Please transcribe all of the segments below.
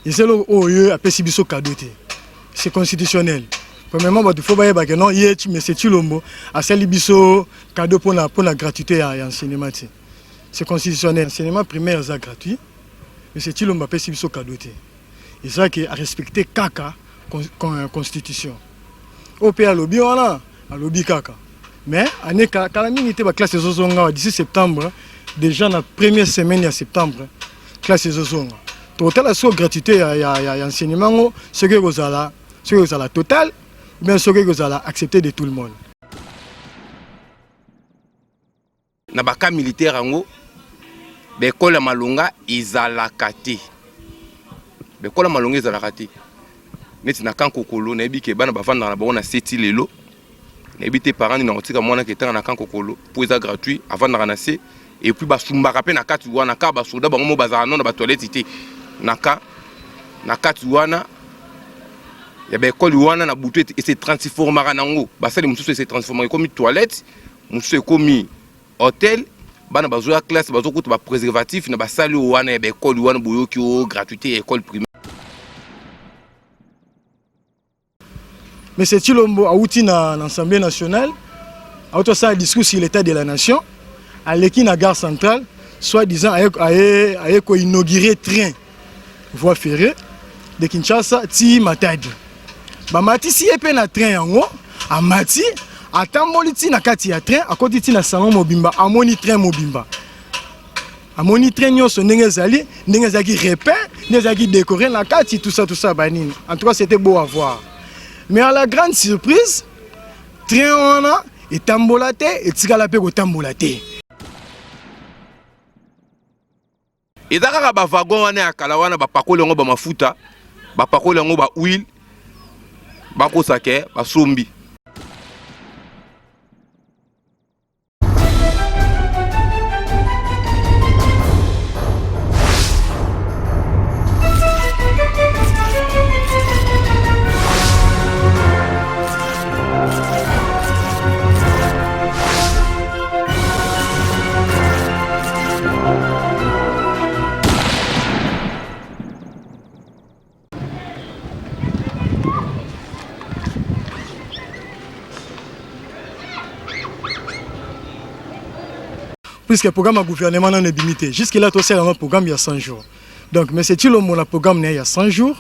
Eza eloko oyo apesi biso cadeau te. C'est constitutionnel. Premièrement, bato faut bayeba que non, ye monsieur Tshilombo asali biso cadeau pona pona gratuité ya, ya enseignement te. C'est constitutionnel. Enseignement primaire eza gratuit. Monsieur Tshilombo apesi biso cadeau te. Eza ke a respecter kaka constitution. Oyo pe alobi wana, alobi kaka. Mais année kala mingi te ba classe ezozonga d'ici septembre, déjà na première semaine ya septembre classe ezozonga. Tokotala sikoyo gratuité ya, ya, ya, ya enseignement ngo soki ekozala soki ekozala total ou bien soki ekozala accepté de tout le monde. Na ba camp militaire yango ba ecole ya malonga ezalaka te, ba ecole ya malonga ezalaka te. Neti na camp Kokolo nayebi ke bana bavandaka na bango na se ti lelo, nayebi te parent nini akotika mwana ke tanga na camp Kokolo po eza gratuit, avandaka na se et puis basumbaka pe na kati wana, kaka ba soda bango moko bazalaka nano na ba toilette te na camp na kati wana ya ba ecole wana na butu e se transformaka nango, basali mosusu e se transformaka ekomi toilette Mosusu ekomi hotel, bana bazoya classe bazokuta ba preservatif na basali oyo wana ya ba ecole wana boyoki o gratuité ya ecole primaire. Monsieur Tshilombo awuti na, na Assemblée nationale, awuti asala discours sur l'état de la nation, aleki na gare centrale, soit disant aye, aye, aye ko inaugurer train voie ferrée de Kinshasa ti Matadi. Bamatisi ye mpe na train yango, amati atamboli ti na kati ya train, akoti ti na salon mobimba, amoni train mobimba, amoni train nyonso ndenge ezali, ndenge ezalaki repeint, ndenge ezalaki décoré na kati, tout ça tout ça banini. En tout cas c'était beau à voir. Mais à la grande surprise, train wana etambola te, etikala mpe kotambola te. Eza kaka ba wagon wana ya kala wana bapakoli yango ba mafuta, bapakoli yango ba huile, bakosa ke basombi. Puisque programme ya gouvernement nano ebimi te, jusque là tosala yango programme ya 100 jours. Donc monsieur Tshilombo na programme na ye ya 100 jours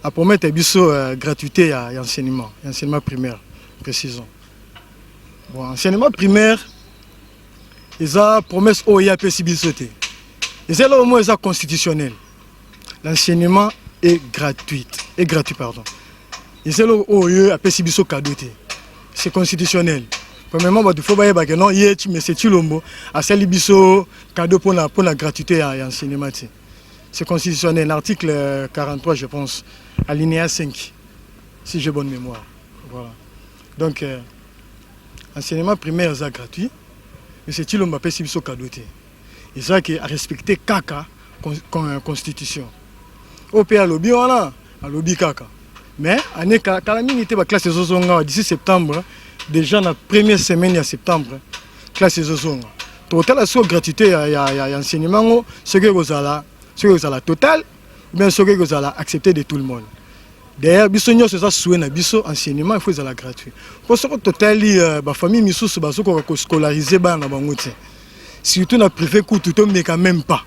apromettre biso gratuité ya, ya enseignement, ya enseignement primaire précisons. Bon, enseignement primaire eza promesse oyo ye apesi biso te, eza eloko moko eza constitutionnel. L'enseignement est gratuit, est gratuit pardon. Eza eloko oyo ye apesi biso cadeau te, c'est constitutionnel. Premièrement, bato faut bayeba que non, ye monsieur Tshilombo asali biso cadeau pona pona gratuité ya, ya enseignement te. C'est constitutionnel, l'article 43 je pense, alinéa 5 si j'ai bonne mémoire. Voilà. Donc enseignement primaire eza gratuit. Monsieur Tshilombo apesi biso cadeau te. Eza ke a respecter kaka constitution. Oyo pe alobi wana, alobi kaka. Mais année kala mingi te ba classe ezozonga d'ici septembre, déjà na première semaine ya septembre classe ezozonga. Tokotala sikoyo gratuité ya, ya, ya, ya enseignement ngo soki ekozala soki ekozala total ou bien soki ekozala accepté de tout le monde. D'ailleurs biso nyonso eza souhait na biso enseignement il faut ezala gratuit. Po soki totali ba famille misusu bazokoka ko scolariser bana na bango te. Surtout na privé kutu tomeka même pas.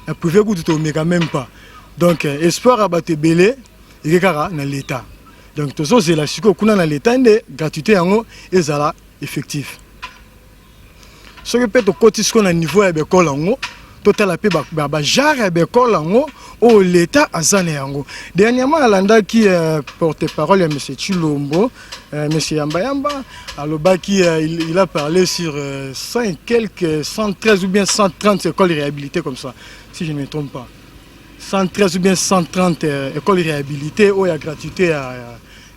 Na privé kutu tomeka même pas. Donc espoir ya bato ebele eke kaka na l'État. Donc tozozela sikoyo kuna na l'État nde gratuité yango ezala effectif. Soki pe tokoti sikoyo na niveau ya bekole yango, totala pe ba genre ya bekole yango oyo l'État aza na yango. Dernièrement alandaki porte-parole ya monsieur Tshilombo, monsieur Yamba Yamba, alobaki il a parlé sur 100 et quelques, 113 ou bien 130 écoles réhabilitées comme ça, si je ne me trompe pas. 113 ou bien 130 écoles réhabilitées oyo ya gratuité ya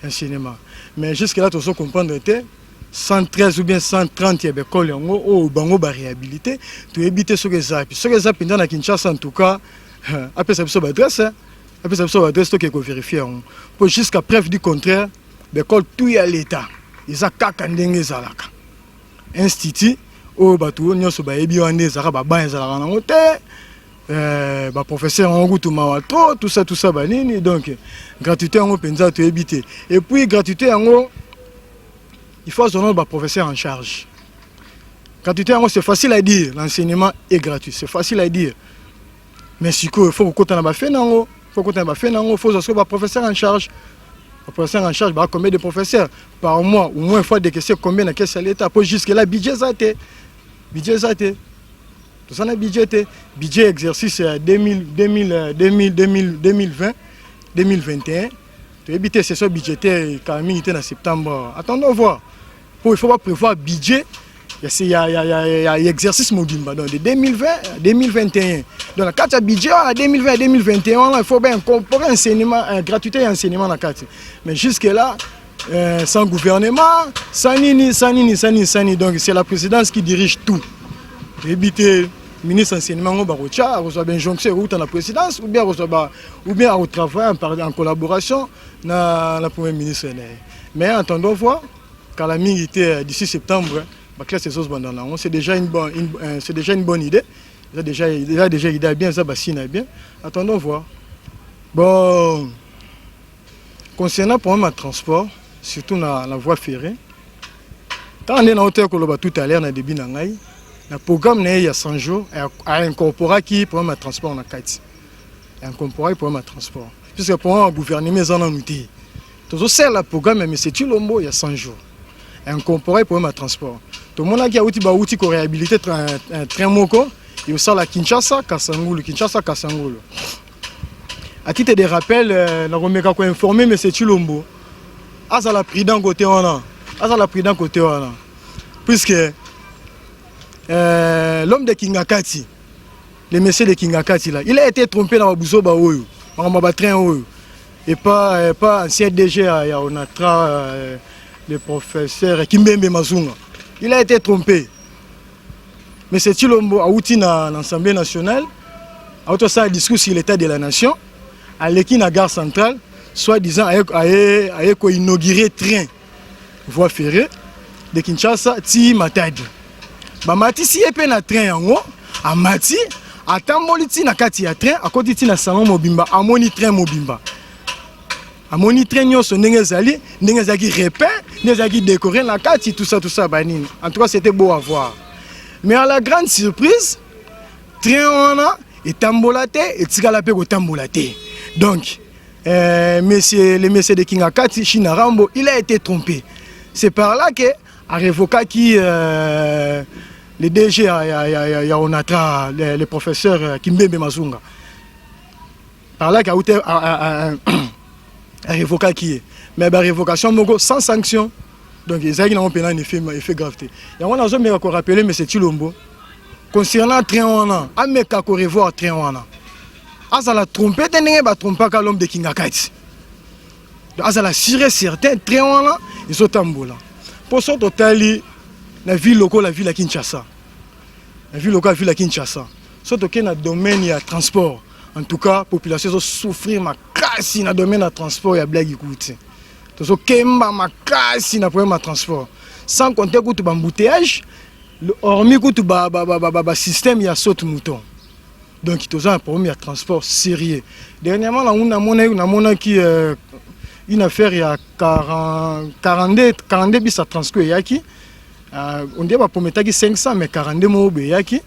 enseignement. Mais jusque là tozo comprendre te 113 ou bien 130 ya bekole yango oyo bango ba réhabilité, toyebi te soki eza wapi. Soki eza mpenza na Kinshasa, en tout cas, apesa biso ba adresse, apesa biso ba adresse toke ko vérifier yango. Po jusqu'à preuve du contraire, bekole tout ya l'État eza kaka ndenge ezalaka. Institut oyo bato nyonso bayebi wana nde ezalaka, ba bancs ezalaka nango te. Baprofesseur yango kutu mawa trop, tout ça, tout ça, banini. Donc gratuité yango mpenza toyebi te. Et puis gratuité yango, il faut azwa nano baprofesseur en charge. Gratuité yango, c'est facile à dire, l'enseignement est gratuit, c'est facile à dire, mais sikoyo il faut kokota na bafe nango, faut kokota na bafe nango, faut ozwa sikoyo baprofesseur en charge. Baprofesseur en charge baa combien de professeurs par mois? Au moins il faut décaisser combien na caisse ya l'État? Po jusque là budget eza te, budget eza te, toza na budget te. Budget exercice ya 2000, 2000, 2000, 2000, 2020 2021, toyebi te. Session budgétaire kala mingi te na septembre, attendons voir. Po il faut pas prévoir budget ya exercice mobimba, donc de 2020 à 2021. Donc na kati ya budget wana 2020 à 2021 wana, il faut bien incorporer enseignement, gratuité ya enseignement na kati. Mais jusque là, sans gouvernement, sans nini, sans nini, sans nini, sans nini. Donc c'est la présidence qui dirige tout. Toyebi te, ministre enseignement ngo bakotia, akozwa bainjonction ekouta na présidence ou bien akozwa ou bien akotravaille en collaboration na premier ministre na ye. Mais attendons voir, kala mingi te, d'ici septembre baclasse ezozobanda nango. C'est déjà une bonne idée, eza déjà idée ya bien, eza basine ya bien. Attendons voir. Bon, concernant problème ya transport, surtout na voie ferrée, ntango nde nauti koloba tout à l'heure na début na ngai, na programme na ye ya 100 jours aincorporaki problème ya transport na kati, aincorporaki problème ya transport, puisque problème ya gouvernement eza nanu te. Tozosala programme ya monsieur Tshilombo ya 100 jours, incorporé problème ya transport. Tomonaki auti bauti koréhabiliter train moko ekosala Kinshasa Kasangulu, Kinshasa Kasangulu. À titre de rappel, nakomeka koinformer monsieur Tshilombo azala prudent côté wana, azala prudent côté wana, puisque l'homme de Kingakati, le monsieur de Kingakati là, il a été trompé na babuzoba oyo, makambo ya batrain oyo, et pas ancien DG ya Onatra, le professeur Kimbembe Mazunga. Il a été trompé. Monsieur Tshilombo auti na Assemblée nationale, auti osala discours sur l'état de la nation, aleki na gare centrale, soi-disant aye koinaugurer train voie ferrée de Kinshasa ti Matadi. Bamatisi ye mpe na train yango, amati, atamboli ti na kati ya train, akoti ti na salon mobimba, amoni train mobimba, amoni train nyonso ndenge ezali, ndenge ezalaki repeint, ndenge ezalaki décoré na kati, tout ça, tout ça, banini. En tout cas, c'était beau à voir. Mais à la grande surprise, train wana etambola te, etikala mpe kotambola te. Donc le monsieur de Kingakati, China Rambo, il a été trompé. C'est par là que arévokaki le DG ya Onatra, le professeur Kimbembe Mazunga. Par là qu'auti arévokaki ye, mais barévocation moko sans sanction. Donc ezalaki nango mpena un effet grave te. Yango nazomeka korappeler monsieur Tshilombo concernant train wana, ameka korevoir train wana, azala trompé te ndenge batrompaka l'homme de Kingakati. Azala sûr et certain train wana ezotambola. Mpo so totali na ville lokola ville ya Kinshasa, na ville lokola ville ya Kinshasa, so tokei na domaine ya transport, en tout cas population ezosouffrir makasi na domaine ya transport. Ya blague kutu, tozokemba makasi na problème ya transport, sans compter kutu baembouteillage, hormis kutu basystème ya saute mouton. Donc toza na problème ya transport sérieux. Dernièrement namonaki une affaire ya 40, 42, 42 bus ya Transco eyaki. On dirait baprometaki 500, mais 42 moko boye eyaki.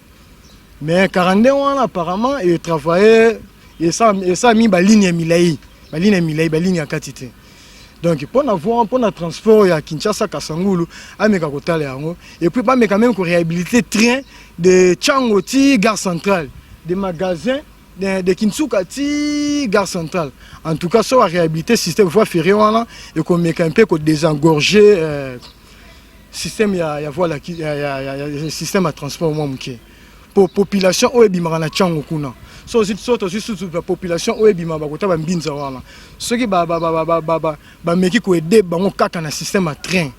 Mais 42 wana apparemment etravaille, esala mingi baligne ya milai, baligne ya milai, baligne ya kati te. Donc mpona voie, mpona transport ya Kinshasa Kasangulu, ameka kotala yango. Et puis bameka même koréhabiliter train de Tshangu ti gare centrale, de magasin de Kinsuka ti gare centrale. En tout cas, so baréhabiliter système voie ferrée wana, ekomeka mpe kodésengorger système ya voie ya système ya transport mwa moke, po population oyo ebimaka na Tshangu kuna, so tozwi susu population oyo ebimaka bakota bambinza wana, soki bameki koaider bango kaka na système ya train,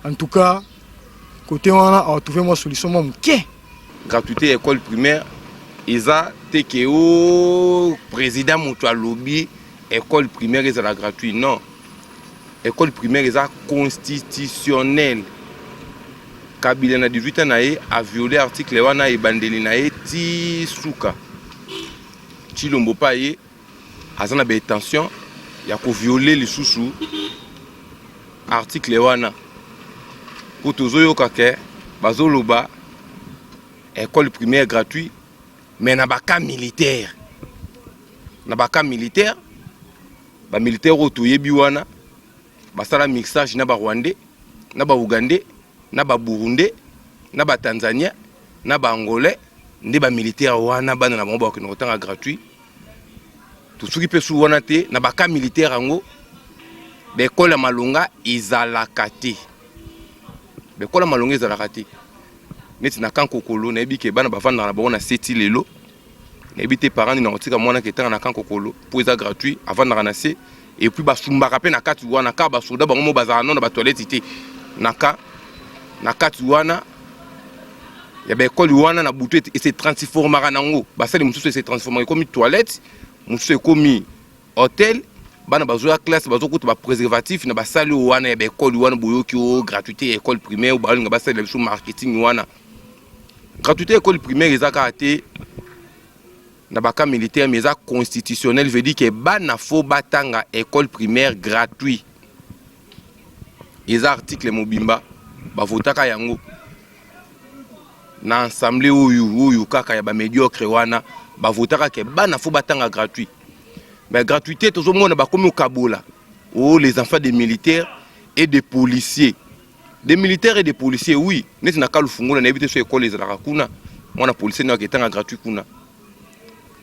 en tout cas côté wana aretrouve mwa solution mwa moke. Gratuité ya école primaire eza te ke o président moto alobi école primaire ezala gratuit. Non, école primaire eza constitutionnel. Kabila na 18 ans na ye aviolé article wana, ebandeli na ye ti suka. Tshilombo mpe aye aza na baintention ya kovioler lisusu article wana, mpo tozoyoka ke bazoloba école primaire gratuit, mais na bacamp militaire, na bacamp militaire. Bamilitaire oyo toyebi wana basala mixage na Barwandais, na Baougandais, na Baburundais, na Batanzanien, na Baangolais. Nde bamilitaire wana, bana na bango bakokende kotanga gratuit. Tosuki mpe su wana te. Na bacamp militaire yango, baécole ya malonga ezalaka te, baécole ya malonga ezalaka te. Neti na camp Kokolo, nayebi ke bana bavandaka na bango na seti. Lelo nayebi te parent nini akotika mwana ke etanga na camp Kokolo mpo eza gratuit. Avandaka na se et puis basumbaka mpe na kati wana. Kaka basoda bango mo bazalaka no na batoilette te na camp. Na kati wana ya baécole wana, na butu ese transformaka nango. Basali mosusu ese transformaka, ekomi toilette, mosusu ekomi hôtel. Bana bazoya classe, bazokuta bapréservatif na basali oyo wana ya baécole wana. Boyoki o gratuité ya école primaire, balinga basalela biso marketing wana. Gratuité ya école primaire eza kaka te na bacamp militaire, mais eza constitutionnel, veut dire ke bana faut batanga école primaire gratuit. Eza article mobimba, bavotaka yango na assemblée oyo kaka ya bamédiocre wana. Bavotaka ke bana faut batanga gratuit. Mais gratuité, tozomona bakomi okabola oh, les enfants des militaires et des policiers, des militaires et des policiers. Oui, neti na Kalufungola, nayebi te so école ezalaka kuna. Mwana policier nde aketanga gratuit kuna.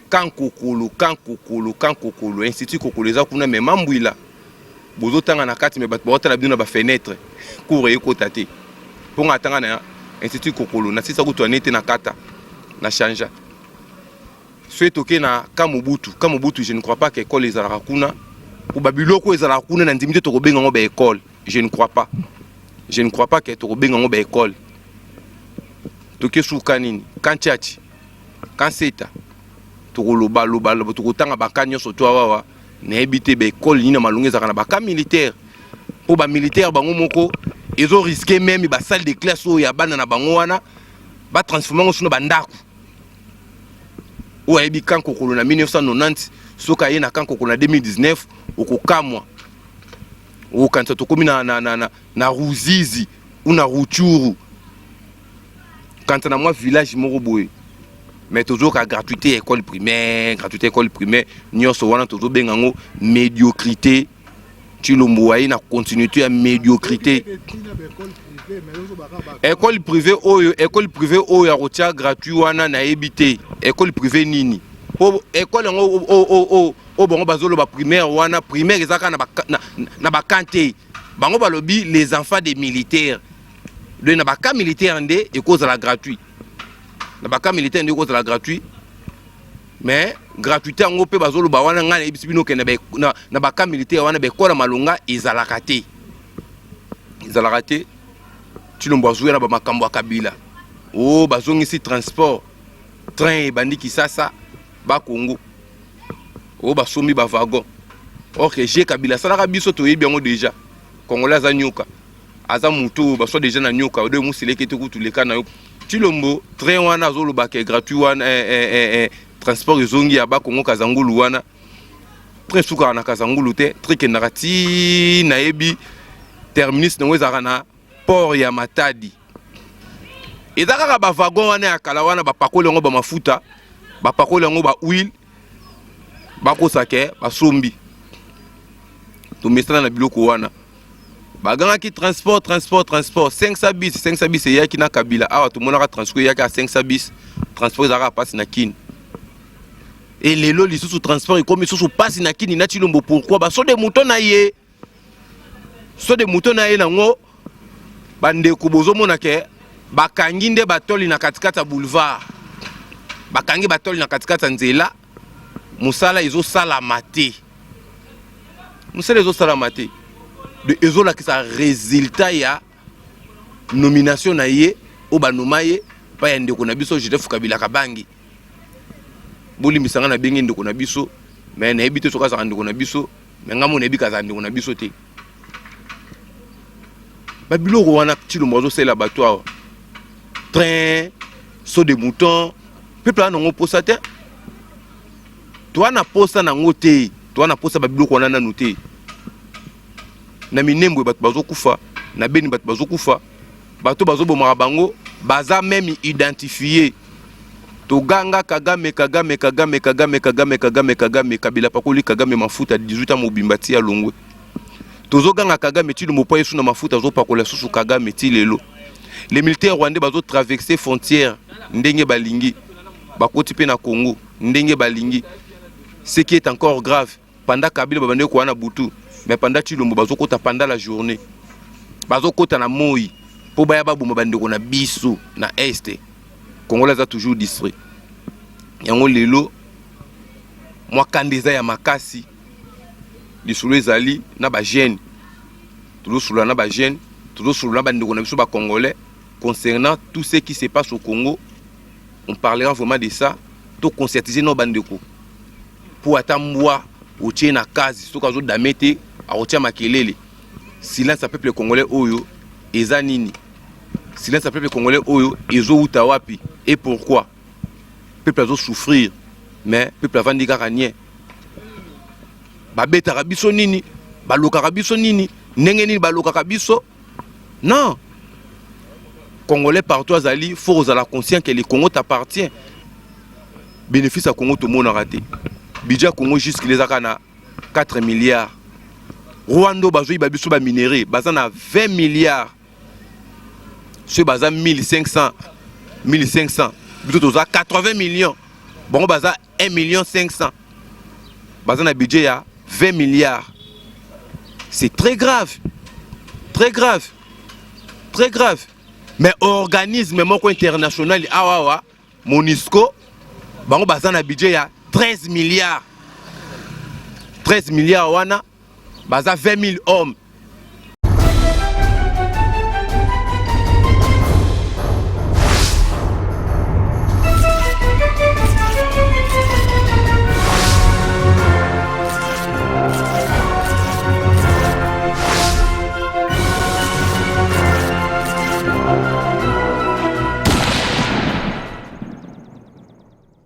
Camp Kokolo, camp Kokolo, camp Kokolo, institut Kokolo eza kuna, mais mambwila bozotanga na kati, mais bato baotala bino na bafenêtre, cours ekota te. Mpo nga atanga na institut Kokolo, nasisa kutu ane te, na kata na changea. Soki toke na camp Mobutu, camp Mobutu, je ne crois pas que école ezalaka kuna, po babiloko ezalaka kuna, na ndimi te tokobenga yango baécole. Je ne crois pas, je ne crois pas ke tokobenga yango baécole. Toke suka nini? Camp Tshatshi, camp Seta, tokolobaloba, tokotanga bacamp nyonso to awawa. Nayebi te baécole nini na malongo ezalaka na bacamp militaire, mpo bamilitaire bango moko ezorisquer même basalle de classe oyo ya bana na bango wana, batransforme yango sino bandako. Oyo ayebi camp Kokolo na 1990, soki aye na camp Kokolo na 2019, okokamwa, okokanisa tokomi na Ruzizi ou na Rutshuru, kanisa na mwa village moko boye. Mais tozoyoka gratuité ya école primaire, gratuité école primaire. Nyonso wana tozobenga yango médiocrité. Tshilombo aye na continuité ya médiocrité. École privée oyo, école privée oyo ya kotia gratuit wana, nayebi te école privée nini, po école yango oyo bango bazoloba primaire wana, primaire eza kaka na bacamp te. Bango balobi les enfants des militaires. Donc na bacamp militaire nde ekozala gratuit, na bacamp militaire nde ekozala gratuit. Mais gratuité yango mpe bazoloba wana, ngai nayebisi bino okende na bacamp militaire wana, baécole malonga ezalaka te, ezalaka te. Tshilombo azoya na bamakambo ya Kabila o bazongisi transport, train ebandi Kisasa Bakongo, oyo basombi bawagon. Or que je Kabila asalaka biso, toyebi yango déjà. Congolais aza nyoka, aza motu oyo baswa déjà na nyoka oyo moseleki te kutu leka na yo. Tshilombo, train wana azolobaka gratuit wana, transport ezongi ya Bakongo Kazangulu wana, train esukaka na Kazangulu te. Train ekendaka ti nayebi terminus nango ezalaka na port ya Matadi. Eza kaka bawagon wana ya kala wana, bapakoli yango bamafuta, bapakoli yango bahuile, bakosake basombi. Tomesana na biloko wana. Bagangaki transport, transport, transport, 500 bis, 500 bis eyaki na Kabila. Awa tomonaka transport eyaki ya 500 bis. Transport ezalaka mpasi na Kini. E lelo lisusu transport ekomi lisusu mpasi na Kini na Tshilombo. Pourquoi? Basaut-de-mouton na ye, saut-de-mouton na ye nango. Bandeko, bozomona ke bakangi nde batoli na katikati ya boulevard, bakangi batoli na katikati ya nzela. Mosala ezosalama te, mosala ezosalama te. Ezolakisa résultat ya nomination na ye oyo banoma ye pa ya ndeko na biso Joseph Kabila Kabangi. Bolimbisa nga, nabengi ndeko na biso, mais nayebi te soki azalaka ndeko na biso. Mais ngai mo nayebi kazala ndeko na biso te. Babiloko wana Tshilombo azosalela bato awa, train, saut de mouton, peuple aza nango mposa te. Toa na posa nango te, toa na posa ba biloko wana nanu te. Na Minembwe bato bazokufa, na Beni bato bazokufa, bato bazobomaka bango baza meme identifie. Toganga Kagame, Kagame, Kagame, Kagame, Kagame, Kagame, Kagame, Kabila pakoli Kagame mafuta 18 ans mobimba ti alongwe. Tozoganga Kagame Tshilombo po yesu na mafuta azopakola susu Kagame ti lelo. Les militaires rwandais bazo traverser frontière ndenge balingi, bakoti pe na Congo ndenge balingi. Ce qui est encore grave, pendant Kabila babandaki koya na butu, mais pendant Tshilombo bazokota pendant la journée. Bazokota na moyi po baya baboma bandeko na biso na Est. Congolais aza toujours distrait. Yango lelo mwa kanda eza ya makasi. Lisolo ezali na ba jeunes, tozosolola na ba jeunes, tozosolola na bandeko na biso ba Congolais concernant tout ce qui se passe au Congo. On parlera vraiment de ça, to conscientiser na bandeko po ata mbwa otie na kazi soki azodame te akotia makelele. Silence ya peuple congolais oyo eza nini? Silence ya peuple congolais oyo ezowuta wapi et pourquoi? Peuple azo souffrir mais peuple avandi kaka nie. Babetaka biso nini? Balokaka biso nini? Ndenge nini balokaka biso? Non. Congolais partout azali, faut kozala conscient que le Congo t'appartient. Bénéfice ya Congo tomonaka te. Budget ya Congo jusque là ezaka na 4 milliards. Rwanda bazoyiba biso ba minerais, baza na 20 milliards. Soki baza 1500, 1500, biso toza 80 millions. Bango baza 1 million 500. Baza na budget ya 20 milliards. C'est très grave. Très grave. Très grave. Mais organisme moko international awa awa MONUSCO bango baza na budget ya 13 milliards. 13 milliards wana baza 20 000 hommes.